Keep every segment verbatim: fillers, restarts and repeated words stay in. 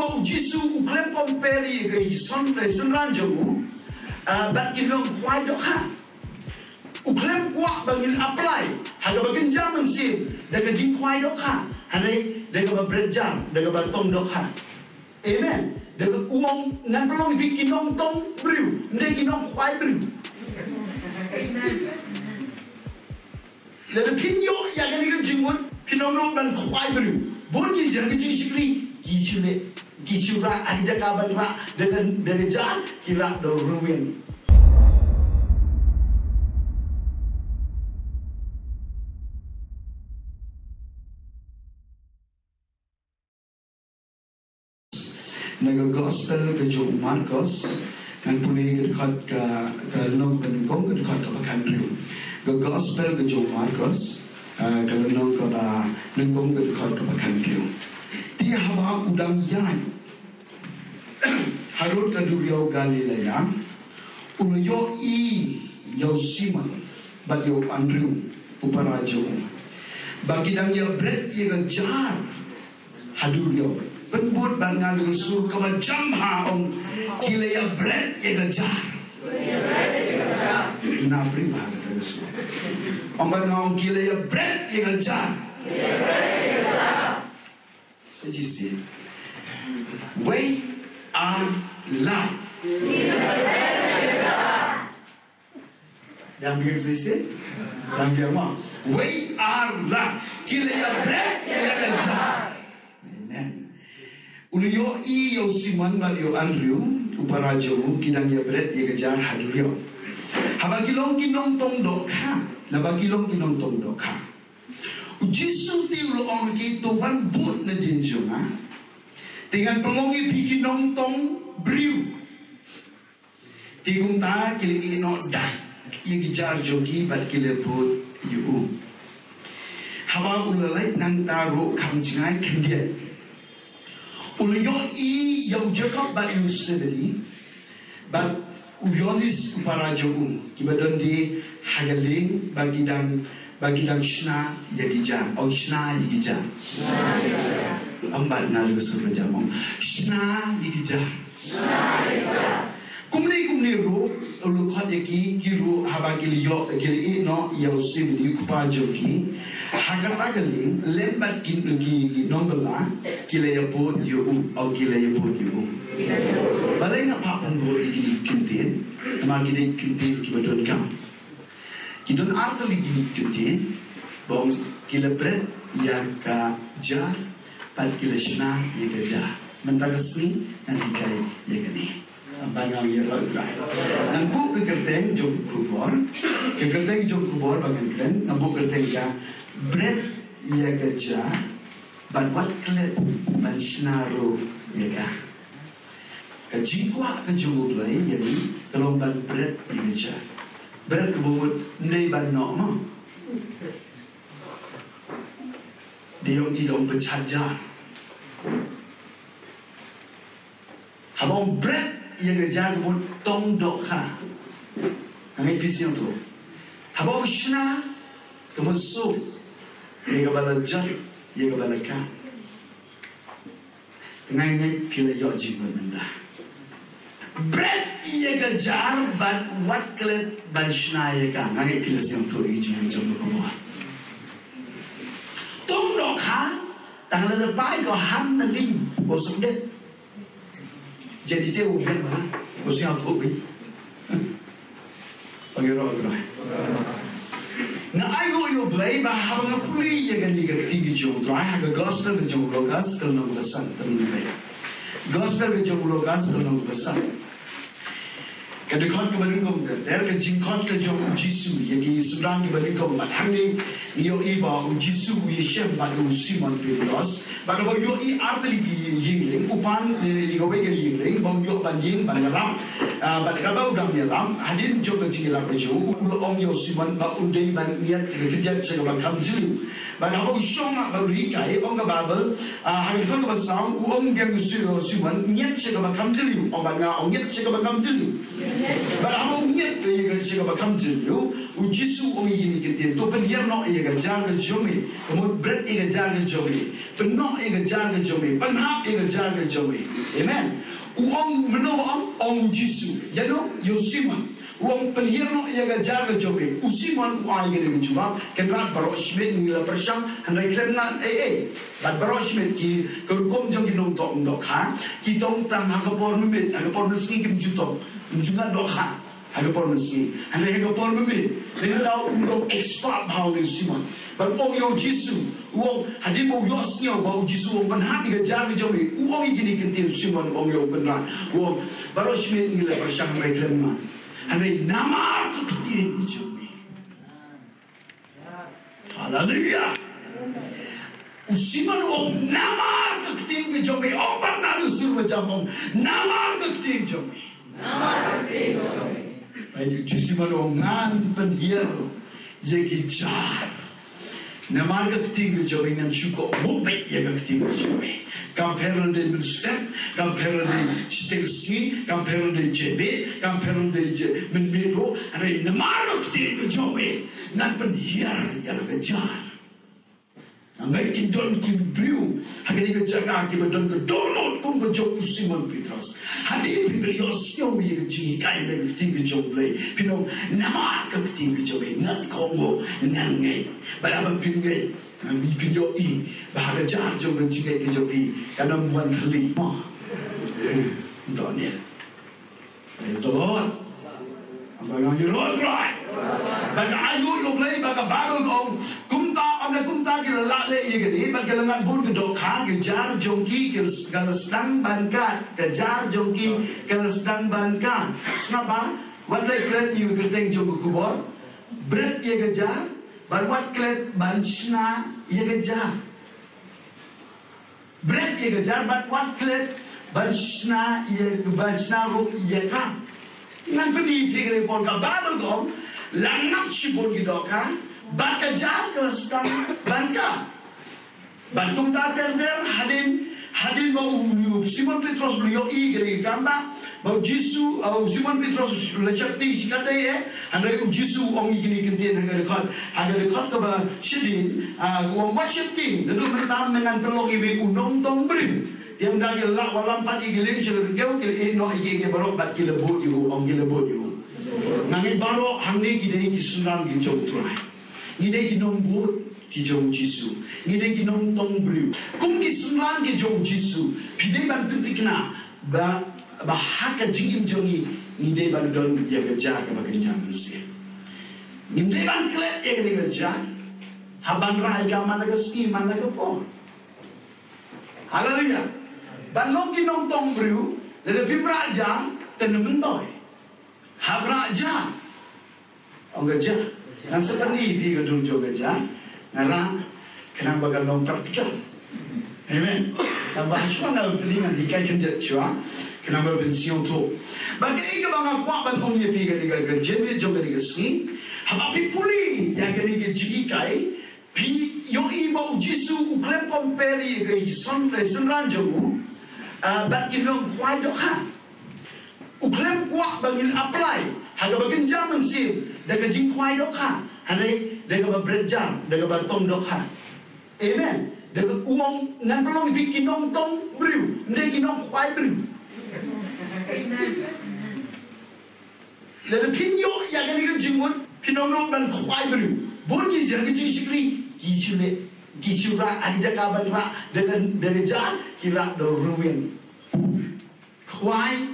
U Jisu u khlem compare ïa ki synran, eh, synran jong u, ah, bad ki nongkhwai dohkha. U khlem kwah ba ngin apply ha kaba kynja mynsiem da ka jingkhwai dohkha, hynrei da kaba bret jar, da kaba tong dohkha. Amen. Da ka, u ong ngan pynlong ïa phi ki nongtong briew, ym dei ki nongkhwai briew. Lada phin ïoh ïa kane ka jingmut, phin ym nud ban khwai briew. Bun ki jingshakri, ki shu leh, ki shu rah ha ki jaka ban rah da ka, da ka jar, ki rah da u riew. Na ka gospel ka jong u Markos, ngan pule ka dkhot ka, ka lynnong kaba nyngkong, ka dkhot kaba khathynriew. Ka gospel ka jong u Markos, ah, ka lynnong kaba nyngkong, ka dkhot kaba khathynriew. Te haba u dang ïaid harud ka duriaw Galilea, u la ïohi ïa u Simon bad ïa u Andrew, u para jong u, ba ki dang ïa bret ïa ka jar ha duriaw. Pynbud bad nga da ka sur kaba jam ha, ong, ki la ïa bret ïa ka jar. Nga pynbud bad nga da ka sur. Ong bad nga, ong, ki la ïa bret ïa ka jar. Sa shisien. Wei ar lai. Dang biang shisien. Dang biang mo. Wei ar lai. Ki la ïa bret ïa ka jar. Amen. U la ïohi ïa u Simon bad ïa u Andrew, u para jong u, ki dang ïa bret ïa ka jar ha duriaw. Haba ki long ki nongtong dohkha. Haba ki long ki nongtong dohkha, u Jisu te u la ong ha ki, to wan bud nadien jong nga. Te ngan pynlong ïa phi ki nongtong briew. Te kumta ki la ïeh noh dak ïa ki jar jong ki bad ki la bud ïa u. Haba u la leit nangta ruh kham jngai khyndiat, u la ïohi ïa u Jakob bad ïa u Sebedi, bad u Ïoannis u para jong u, kiba don de ha ka lieng ba ki dang, ba ki dang shna ïa ki jar. Ong, shna ïa ki jar. Ym bad nga da ka sur ba jam, ong, shna ïa ki jar. Kumne kumne ruh u la khot ïa ki, ki ruh haba ki la ïoh, ki la ïeh noh ïa u Sebedi u kpa jong ki ha kata ka lieng, lem bad ki, ki nongbylla, ki la ïa bud ïa u, ong, ki la ïa bud ïa u. Balei nga phah bud ïa kine ki kyntien? Namar kine ki kyntien kiba donkam. Ki don ar tylli kine ki kyntien, ba ong ki la bret ïa ka jar bad ki la shna ïa ka jar. Mynta ka sngi ngan hikai ïa kane. Ba ngan ïa, rai, rai. Ngan buh ka kyrteng jong ka khubor. Ka kyrteng jong ka khubor ba ngan kren, ngan buh kyrteng ka Bret ïa ka Jar bad Wat Klet ban Shna Ruh ïa Ka. Ka jingkwah ka jong U Blei ïa ngi ka long ban bret ïa ka jar. Bret kaba mut ym dei ban noh mo. Dei ïa u, i dong pynjah jar. Haba ong bret ïa ka jar ka mut tong dohkha. Nga ngeit phi sngewthuh. Haba ong shna ka mut suk ïa kaba la jot, ïa kaba la kah. Nga ngeit phi la ïoh jingmut mynta. Bret ïa ka jar bad Wat Klet ban Shna ïa Ka. Nga ngeit phi la sngewthuh ïa ka jingmut jong ka khubor. Tong dohkha, tang lada phai ko han na ring ko sngewdep. Jadi te u biang ba ko sngewthuh bha. Pangïaroh U Trai. Nga ainguh ïa U Blei ba haba nga pule ïa kane ka ktien ka jong U Trai ha ka Gospel ka jong u Lukas ka lynnong kaba san, tang ïa U Blei. Gospel ka jong u Lukas ka lynnong kaba san. Ka dkhot kaba nyngkong ter ter, ka jingkhot ka jong U Jisu ïa ki synran kiba nyngkong. Bad hangne ngi ïohi ba U Jisu u ïashem bad u Simon Petros. Bad haba u ïohi artylli ki ïinglieng, u pan, eh, ïa kawei ka ïinglieng ba un ïoh ban ïeng ban ïalap. Ah, bad katba u dang ïalap, hadien jong ka jingïalap ka jong u, ong ïa u Simon ba un dei ban ngiat ïa ka khyndiat sha kaba kham jylliew. Bad haba u shong ha bad u hikai, ong ka Baibl, ah, ha ka dkhot kaba saw, u ong biang ïa u Simon, ngiat sha kaba kham jylliew. Ong bad nga, ong ngiat sha kaba kham jylliew. Bad haba u ngiat ïa ka sha kaba kham jylliew, u Jisu u ong ïa kine ki ktien, to pynhiar noh ïa ka jar ka jong me. Ka mut bret ïa ka jar ka jong me. Pynnoh ïa ka jar ka jong me. Pynhap ïa ka jar ka jong me. Amen. U ong mynno ba ong, ong u Jisu. Ïa no, ïa u Simon. U ong pynhiar noh ïa ka jar ka jong me. U Simon u ai kane ka jubab, Kynrad, baroh shi miet ngi la pyrshang, hynrei khlem ngat ei ei. Bad baroh shi miet ki, ka rukom jong ki nongthoh dohkha, ki tong tang ha ka por mynmiet, ha ka por mynsngi kim ju tong, kim ju ngat dohkha. Ha ka por mynsngi, hynrei ha ka por mynmiet, lehse u long expert bha u Simon. Bad u ong ïa u Jisu, u ong, hadien ba u ïohsngew ba u Jisu u ong pynhap ïa ka jar ka jong me, u ong ïa kine ki ktien u Simon, u ong ïa u Kynrad, u ong, baroh shi miet ngi la pyrshang hynrei khlem ngat. Hynrei namar ka ktien ka jong me. Haleluya. U Simon u ong namar ka ktien ka jong me, ong bad na u sur ba jam ong, namar ka ktien jong me. Namar ka ktien jong me. Bad u Simon u ong ngan pynhiar ïa ki jar. Namar ka ktien ka jong me ngan shu kohnguh beit ïa ka ktien ka jong me. Kam pher lada mynstep, kam pher lada shiteng sngi, kam pher lada jynbit, kam pher lada mynmiet ruh, hynrei namar ka ktien ka jong me ngan pynhiar ïa la ka jar. Nga ngeit kin don ki briew ha kane ka jaka kiba don ka dohnud kum ka jong u Simon Petros. Hadien ba phi la ïohsngew ïa ka jinghikai na ka ktien ka jong U Blei, phin ong namar ka ktien ka jong me ngan kohnguh, ngan ngeit. Bad haba phin ngeit, ngan, phin ïohi ba ha ka jar jong ka jingngeit ka jong phi kan ym wan khlieh mo. Don ïa. Praise the Lord. Haba nga ïaroh Trai, ba nga ayu ïa U Blei, ba ka Baibl ka ong, kumta, ynda kumta ki la lah leh ïa kane, bad ki la ngat bun ka dohkha, ka jar jong ki ka la sdang ban kad, ka jar jong ki ka la sdang ban kad. Sngap bha, wat leh klet ïa ka kyrteng jong ka khubor, bret ïa ka jar, bad wat klet ban shna ïa ka jar. Bret ïa ka jar bad wat klet ban shna ïa, ban shna ruh ïa ka. Ngan pyni ïa phi kane por ka Baibl ka ong, la ngat shibun ki dohkha, bad ka jar ka la sdang ban kad. Bad kumta ter ter hadien, hadien ba u, u Simon Petros u la ïohi kane ka kam ba, ba u Jisu, uh, u Simon Petros u la sheptieng shi katdei eh, hynrei u Jisu u ong ïa kine ki ktien ha ka dkhot, ha ka dkhot kaba shadien, uh, u ong wat sheptieng, naduh mynta ngan pynlong ïa me u nongtong briew. Te ynda ki la lah wallam pat ïa ki lieng sha ka rynkew, ki la ïeh noh ïa ki, ïa ki baroh bad ki la bud ïa u, ong ki la bud ïa u. Nga ngeit baroh hangne ki dei ki synran ki jong U Trai. Ngi dei ki nongbud ki jong U Jisu. Ngi dei ki nongtong briew. Kum ki synran ki jong U Jisu, phi dei ban pynthikna ba, ba ha ka jingim jong ngi, ngi dei ban don ïa ka jar kaba kynja mynsiem. Ngim dei ban klet ïa kane ka jar, hap ban rah ïa ka man la ka sngi, man la ka por. Haleluya. Ban long ki nongtong briew, lada phim rah jar, te ne myntoi. Hap rah jar. Ong ka jar. Ngan sa pyni ïa phi ka dur jong ka jar. Nga rah khnang ba kan long practical. Amen. Ngan ba shuwa ngan pyni, ngan hikai khyndiat shuwa khnang ba phin sngewthuh. Bad kaei kaba nga kwah ban ong ïa phi kane ka, ka jingmut jong kane ka sngi, haba phi pule ïa kane ka jinghikai, phi ïohi ba U Jisu u khlem compare ïa ki son, ki synran jong u, ah, bad ki nongkhwai dohkha. U khlem kwah ba ngin apply ha kaba kynja mynsiem da ka jingkhwai dohkha, hynrei da kaba bret jar, da kaba tong dohkha. Amen. Da ka, u ong ngan pynlong ïa phi ki nongtong briew, ym dei ki nongkhwai briew. Lada phin ïoh ïa kane ka jingmut, phin ym nud ban khwai briew. Bun ki jingshakri, ki shu leh, ki shu rah ha ki jaka ban rah da ka, da ka jar, ki rah da ruin. Khwai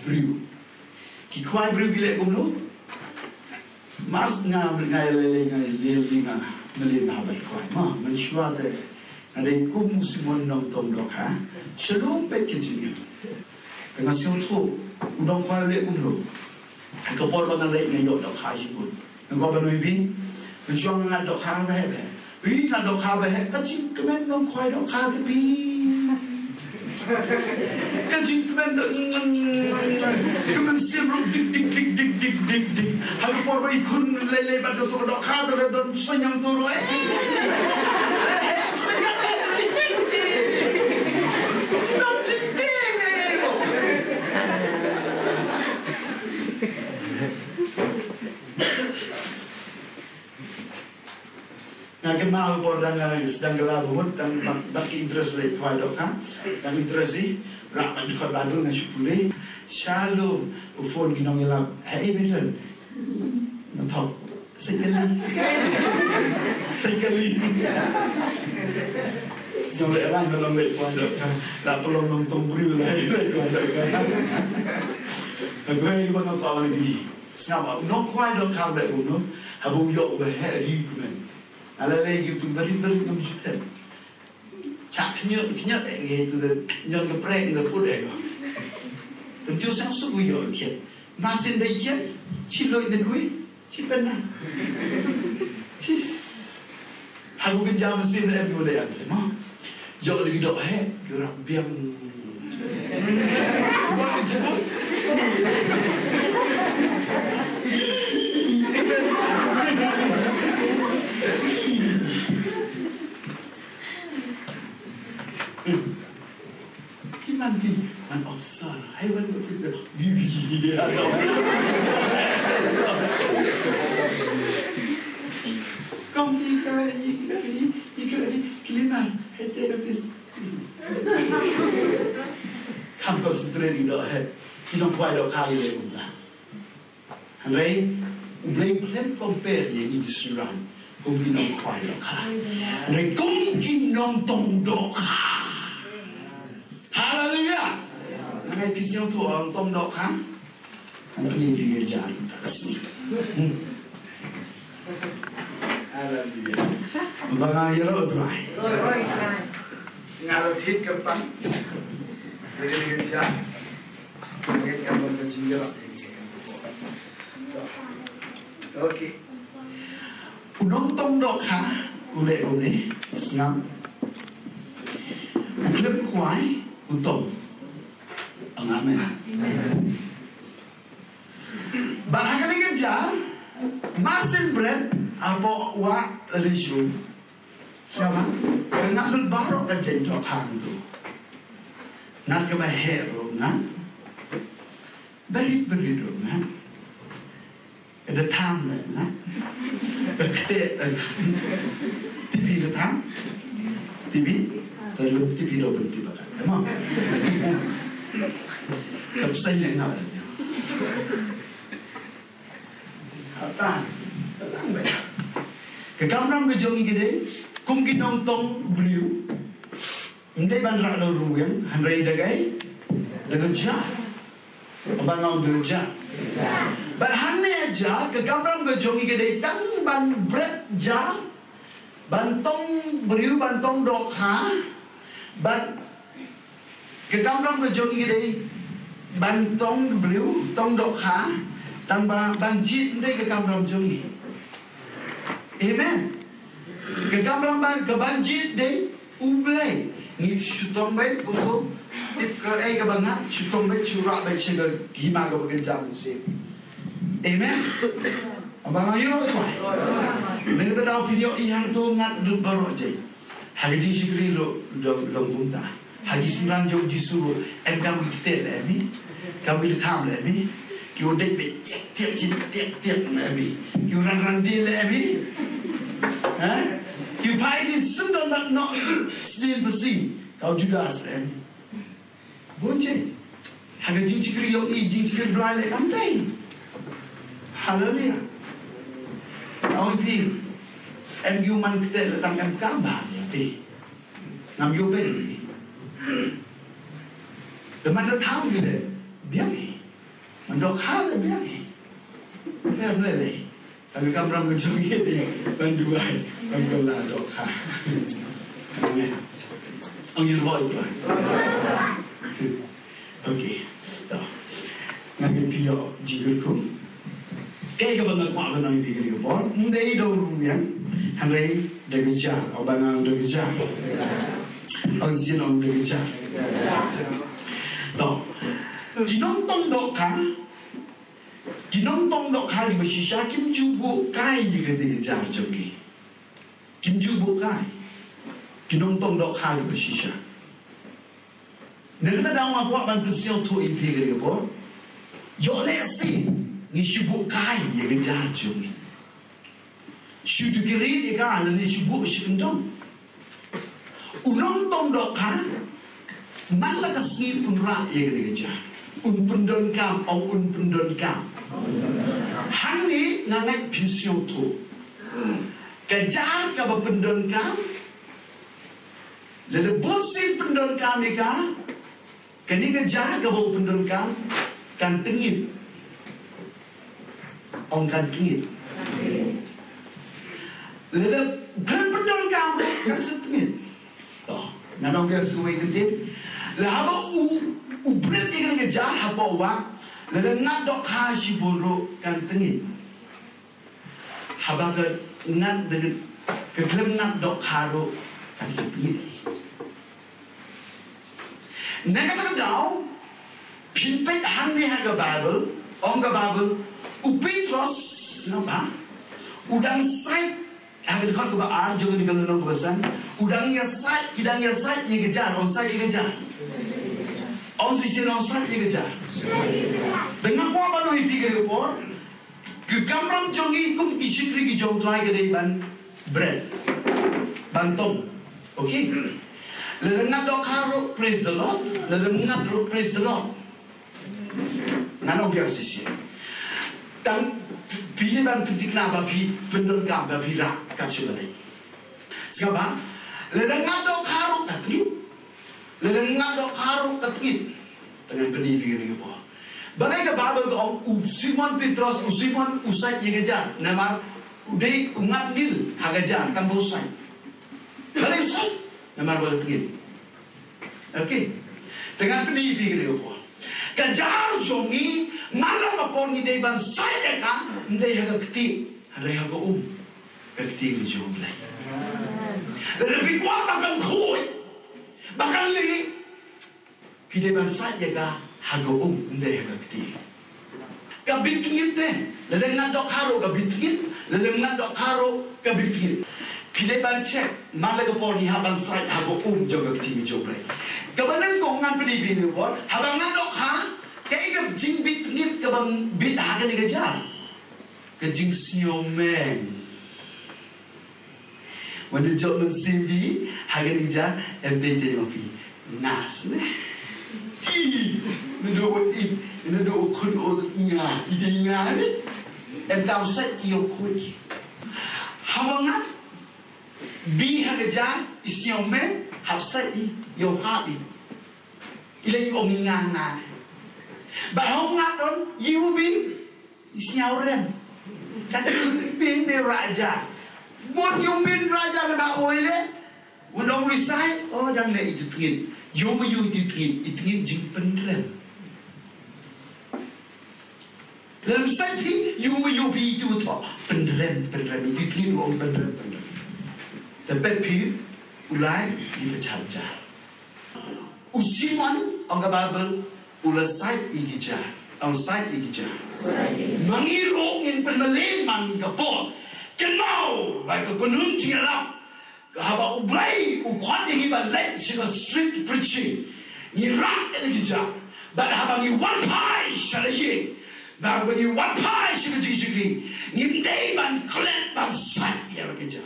briew. Ki khwai briew ki leh kumno? Mar nga, nga lei lei, nga lei lei, nga lei lei ban khwai. Ma, mynshuwa te nga dei kum u Simon nongtong dohkha. Shalom bad ka jingim. Te nga sngewthuh u nongkhwai u leh kumno. Ka por ba nga leit nga ïoh dohkha shibun. Nga kwah ban ong ïa phi, mynshuwa nga ngat dohkha ba heh ba heh. Phi ngat dohkha ba heh, ka jingkmen nongkhwai dohkha ka phi. Ka jingkmen da, ka mynsiem ruh dik dik dik dik dik dik dik. Ha ka por ba i khun lei lei bad kato ka dohkha, te don pynshong ïa uto ruh, eh. Don jingtieng, eh. Nga kynmaw ka por dang, eh, dang kylla ba mut, dang, dang, dang ki interest leh khwai dohkha. Dang interest hi, rah ban dkhot Baibl, nga shu pule. Shalom, u phone ki nongïalap. Hey, Milton. Nga thok. Sekali. Sekali. Sngewlehrain ba long leh khwai dohkha. Lah pynlong nongtong briew leh khwai dohkha. Hynrei ba nga kwah ban ïa phi. Sngap, u nongkhwai dohkha u leh kumno? Haba u ïoh ba heh ri kumne. Nga la leh ïa ki tu barit barit ngam shu them. Chah khñiot khñiot eh ngi tu de ñion ka prek ngi put eh ko. Tem tu sang suk u ïoh khiet. Masin dei khiet, chi loi dei khui, chi pynang. Chis. Haba kynja masin em ïoh dei em te mo. Ïoh dei ki doh heh, ki rah biang. Bam jebut. Ki man ki, man officer, hai wan officer. Kong ki ka, i, i, i, i, i, cleaner, hai te office. Kam concentrate i doh heh. Ki nongkhwai dohkha i leh kumta. Hynrei U Blei u khlem compare ïa ngi ki synran kum ki nongkhwai dohkha. Hynrei kum ki nongtong dohkha. Haleluya. Nga ai phi sngewthuh ong tong dohkha. Ngan pyni phi ka jar mynta ka sngi. Hmm. Haleluya. Ba nga ïaroh U Trai. Nga la thied kyrpang. Ka jar. Ka jar ka long ka jingïaroh. Okay. U nongtong dohkha u leh kumne, sngap. U khlem khwai u tong. Ong amen. Bad ha kane ka jar, masin bret, hapoh wah lane shu. Sngap, ka ngat lut baroh ka jait dohkha hangto. Ngat kaba heh ruh ngat. Barit barit ruh ngat. Ka da tham leh ngat. Ka da ktieh leh ngat. Tipi ka tham. Tipi. Te lum tipi da pyntip ba ka tham. Ka pynshai leh ngat. Hata. Ka lang bha. Ka kamram ka jong ngi ka dei kum ki nongtong briew. Ym dei ban rah da u rwiang, hynrei da kaei? Da ka jar. Ban ong da ka jar. Bad hangne jar, ka kamram ka jong ngi ka dei tang ban bret jar, ban tong briew, ban tong dohkha, ban ka kamram ka jong ngi ka dei ban tong briew, tong dohkha, tang ba ban jied ym dei ka kamram jong ngi. Amen. Ka kamram ban, ka ban jied dei U Blei. Ngi shu tong beit, kumto. Tip kaei kaba ngat, shu tong beit, shu rah beit sha ka hima kaba kynja mynsiem. Amen. Aba nga ïoh twai. Nangta daw phin ïoh ïa hangto ngat lut baroh jait. Ha ka jingshakri ruh long kumta. Ha ki synran jong u Jisu ruh em kam ki ktieh leh em hi. Kam ki leh tham leh em hi. Ki u dei beit tiak tiak jin tiak tiak leh em hi. Ki u ran ran die leh em hi. Ha? Ki u phai die syndon bad noh sdien pasi. Ka u Judas leh em hi. Bun jait. Ha ka jingshakri ïoh i jingshakri Blai leh kam tei. Haleluya. Ong phi. Em ki u man ktieh leh tang em kam ba ïa phi. Ngam ïoh beit ïa phi. Leh man da tham ki leh biang hi. Man dohkha leh biang hi. Phi em leh leh. Tang ka kamram ka jong ngi te ban duwai, ban kylla dohkha. Amen. Ong ïa u Blei. Okay. To. Ngan ïa phi ïoh jingkyrkhu. Kaei kaba nga kwah ban ong ïa phi kane ka por. Ym dei da u rwiang. Hynrei da ka jar. Ong ba nga da ka jar. Ong shisien ong da ka jar. To. Ki nongtong dohkha. Ki nongtong dohkha kiba shisha kim ju buh kai ïa kane ka jar jong ki. Kim ju buh kai. Ki nongtong dohkha kiba shisha. Na kata ka daw nga kwah ban pynsngewthuh ïa phi kane ka por. Ïoh lehse ngi shu buh kai ïa ka jar jong ngi. Shu dukiri ïa ka lane shu buh shu kyndong. U nongtong dohkha man la ka sngi un rah ïa kane ka jar. Un pyndonkam, ong un pyndonkam. Hangne nga ngeit phin sngewthuh. Ka jar kaba pyndonkam, lada bunsien pyndonkam ïa ka, kane ka jar kaba u pyndonkam kan tyngit. Ong kan tyngit. Lada u khlem pyndonkam kan sa tyngit. To, ngan ong biang sa kawei kyntien. Lada haba u, u bret ïa kane ka jar hapoh wah, lada ngat dohkha shibun ruh kan tyngit. Haba ka ngat, ka khlem ngat dohkha ruh kan sa pynït. Na kata ka daw phin peit hangne ha ka Baibl, ong ka Baibl, u Petros, namar u dang sait, ha ka dkhot kaba ar jong kane ka lynnong kaba san, u dang ïa sait, ki dang ïa sait ïa ka jar, ong sait ïa ka jar. Ong shisien ong sait ïa ka jar. Te nga kwah ban ong ïa phi kane ka por, ka kamram jong ngi kum ki shakri ki jong U Trai ka dei ban bret, ban tong. Okay. Lada ngat dohkha ruh, praise the Lord. Lada ngat ruh, praise the Lord. Ngan ong biang shisien. Tang phi dei ban pynthikna ba phi pyndonkam, ba phi rah kat shaba lei. Sngap bha, lada ngat dohkha ruh ka tyngit. Lada ngat dohkha ruh ka tyngit. Te ngan pyni ïa phi kane ka por. Balei ka Baibl ka ong u Simon Petros, u Simon u sait ïa ka jar, namar u dei u ngat nil ha ka jar, tang ba u sait. Balei u sait? Namar ba ka tyngit. Okay. Te ngan pyni ïa phi kane ka por. Ka jar jong ngi, man la ka por ngi dei ban sait ïa ka, ym dei ha ka kti, hynrei ha ka um. Ka kti ka jong U Blei. Lada phi kwah ba kan khuid, ba kan lieh, phi dei ban sait ïa ka ha ka um, ym dei ha ka kti. Ka bit tyngit te, lada ngat dohkha ruh ka bit tyngit, lada ngat dohkha ruh ka bit tyngit. Phi dei ban check, man la ka por ngi hap ban sait ha ka um jong ka kti ka jong U Blei. Kaba nyngkong ngan pyni ïa phi kane ka por, haba ngat dohkha, kaei ka jingbit tyngit kaba bit ha kane ka jar? Ka jingsngewmeng. Wat ïa jop mynsiem phi ha kane ka jar, em dei te ïa phi. Nas ne. Ti. Naduh wat it, naduh wat khun ot nga, i dei nga ne. Em tam sait ïa u khuid. Haba ngat bit ha ka jar, i sngew meng, hap sait i, ïa u hap i. I la ïoh ong i nga nga ne. Bad haba ngat don, ïa u bit. I sngew rem. Ka dei u bit ne u rah jar. Bun ïa u bit rah jar ba oi le. Un ong u sait, o dang ne i tyngit. Ïa u ma ïa u i tyngit, i tyngit jingpynrem. Lem sait phi, ïa u ma ïa u phi i tu tho. Pynrem, pynrem, i tyngit u ong pynrem, pynrem. Te peit phi, u lai, i pyncham jar. U Simon, ong ka Baibl, u la sait ïa ki jar. Ong sait ïa ki jar. Ma ngi ruh ngin pynmlien man ka por. Kynmaw, ba ka kynhun jingïarap. Ka haba U Blei, u khot ïa ngi ban leit sha ka street preaching. Ngi rah ïa ki jar. Bad haba ngi wan phai sha la ïing. Bad haba ngi wan phai sha ka jingshakri. Ngim dei ban klet ban sait ïa la ki jar.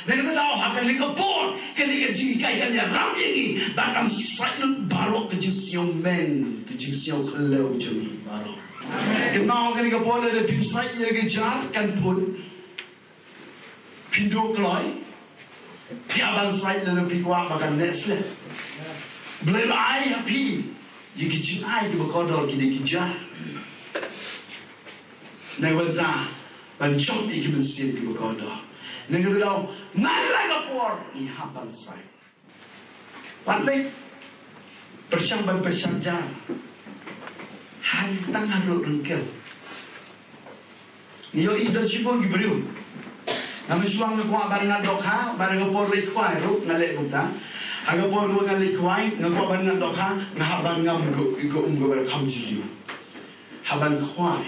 Na kata daw ha kane ka por, kane ka jinghikai kan ïarap ïa ngi, ba kan sait lut baroh ka jingsngewmeng, ka jingsngew khlaw jong ngi baroh. Kynmaw ha kane ka por lada phim sait ïa ka jar kan pun. Phin duh kloi. Phi hap ban sait lada phi kwah ba kan neh slem. Blei la ai ha phi ïa ki jingai kiba kordor ki dei ki jar. Na ka bynta ban jop ïa ki mynsiem kiba kordor. Na kata daw man la ka por ngi hap ban sait. Wat leit pyrshang ban pyrshang jar. Han tang haduh ryngkew. Ngi ïohi don shibun ki briew. Nga mynshuwa nga kwah ban ngat dohkha, bad ha ka por leit khwai ruh nga leh kumta. Ha ka por kaba nga leit khwai, nga kwah ban ngat dohkha, nga hap ban ngam ka, ka um kaba kham jylliew. Hap ban khwai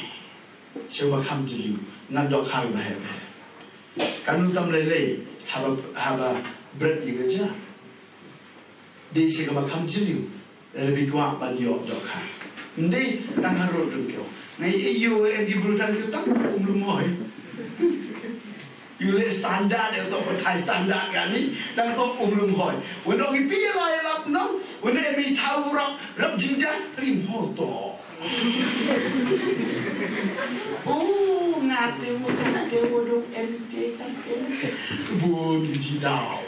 sha kaba kham jylliew, ngat dohkha kaba heh ba heh. Katno tam lei lei haba, haba bret ïa ka jar. Dei sha kaba kham jylliew. Lada phi kwah ban ïoh dohkha, ym dei tang harud ryngkew. Nga ïohi ïa ki briew tang ki tang um lum hoi. Ïoh leh standard, ïoh to pathai standard kane, tang to um lum hoi. Wan ong ïa phi ïa la ïa lap nong, wan ong ïa mi thaw rap, rap jingjar, rim ho to. Oh, nga te mo ka te mo dong em te ka te. Bun ki jingdaw.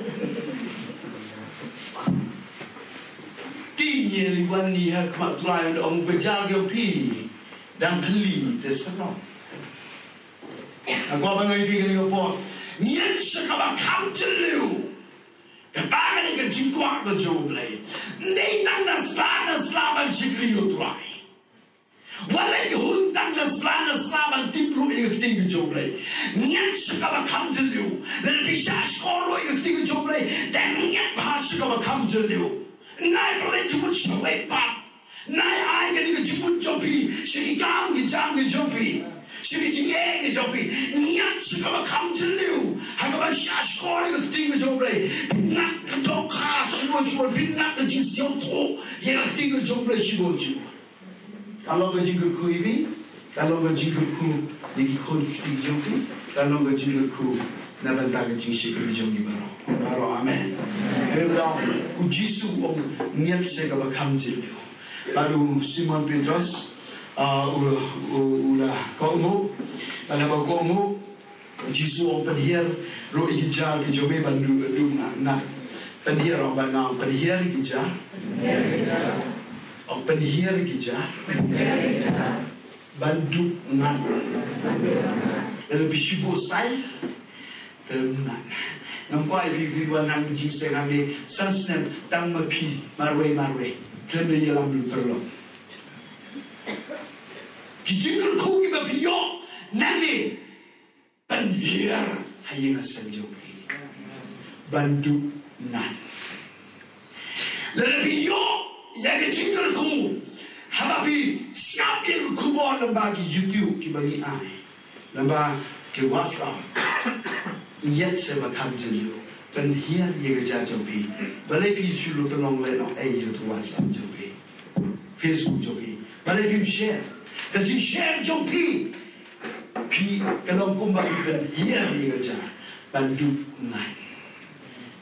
Ti ïa li wan ni ha khmat Trai, wan ong ka jar ka phi dang khlieh te sa nong. Nga kwah ban ong ïa phi kane ka por, ngiat sha kaba kham jylliew. Kata ka dei ka jingkwah ka jong U Blei. Ym dei tang na sla na sla ban shakri ïa U Trai. Wat leit hun tang na sla na sla ban tip ruh ïa ka ktien ka jong U Blei. Ngiat sha kaba kham jylliew. Lada phi shah shkor ruh ïa ka ktien ka jong U Blei, te ngiat bha sha kaba kham jylliew. Nai pyrleit jingmut sha wei pat. Nai ai kane ka jingmut jong phi sha ki kam ki jam ki jong phi, sha ki jingeh ki jong phi. Ngiat sha kaba kham jylliew ha kaba shah shkor ïa ka ktien ka jong U Blei. Ngat ka dohkha shibun shibun, ngat ka jingsngewthuh ïa ka ktien ka jong U Blei shibun shibun. Ka long ka jingkyrkhu ïa phi, ka long ka jingkyrkhu ïa ki khun ki kti ki jong phi, ka long ka jingkyrkhu na bynta ka jingshakri jong ngi baroh. Baroh, amen. Ka long U Jisu u ong ngiat sha kaba kham jylliew. Bad u Simon Petros, ah, u, u, u la kohnguh, bad haba kohnguh, Jisu ong pynhiar ruh ïa ki jar ki jong me ban duh, duh ngat. Pynhiar, ong ban, ong pynhiar ïa ki jar. Ong pynhiar ïa ki jar ban duh ngat. Lada phi shu buh sai, te ngat. Ngam kwah ïa phi, phi wan hangne jingseng hangne san snem tang ma phi marwei marwei. Khlem da ïalam pyrlong. Ki jingkyrkhu kiba phi ïoh nangne, pynhiar ha ïing ha sem jong phi ban duh ngat. Lada phi ïoh ïa ka jingkyrkhu haba phi sngap ïa ka khubor lyngba ki YouTube kiba ngi ai, lyngba ki WhatsApp, ngiat sha ba kham jylliew, pynhiar ïa ka jar jong phi. Balei phi shu lut pynlong lehnohei ïa ka WhatsApp jong phi, Facebook jong phi? Balei phim share? Ka jingshare jong phi, phi, ka long kumba phi pynhiar ïa ka jar ban duh ngat.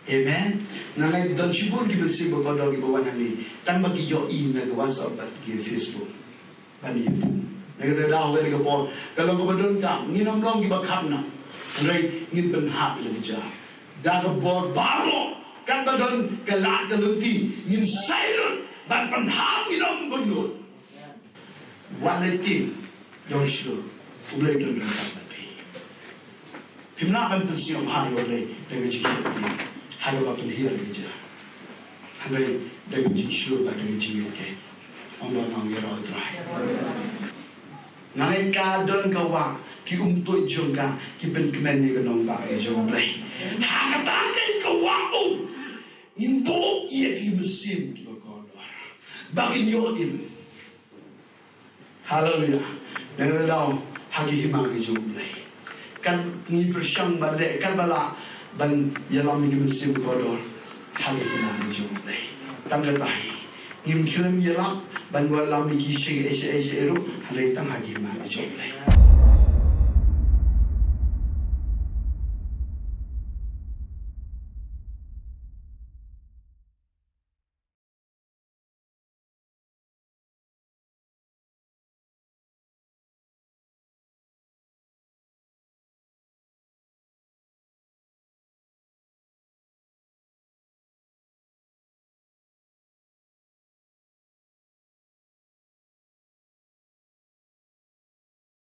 Amen. Nga ngeit don shibun ki mynsiem ba kordor kiba wan hangne tang ba ki ïohi na ka WhatsApp bad ki Facebook bad YouTube. Na kata ka daw, kane ka por ka long kaba donkam, ngin ym long kiba kham noh, hynrei ngin pynhap ïa ka jar da ka bor baroh. Katba don ka lad ka lynti, ngin sai lut ban pynhap, ngin ym bun lut. Wat leh te, don shlur, U Blei don ryngkat bad phi. Phim lah ban pynsngewbha ïa U Blei da ka jingsheptieng ha kaba pynhiar ïa ka jar, hynrei da ka jingshlur bad da ka jingngeit. Ong ba ngam ïa roi Trai. Nga ngeit ka don ka wah, ki umtuid jong ka ki pynkmen ïa ka nongbah ka jong U Blei. Ha kata ka wah u, ngin buh ïa ki mynsiem kiba kordor ba kin ïoh im. Haleluya. Nangta daw ha ki hima ki jong U Blei, kan ngi pyrshang ban leh katba lah ban ïalam ïa ki mynsiem kordor ha ki hima ki jong U Blei. Tang kata hi, ngim khlem ïalap ban wallam ïa ki sha ei sha ei sha ei ruh, hynrei tang ha ki hima ki jong U Blei.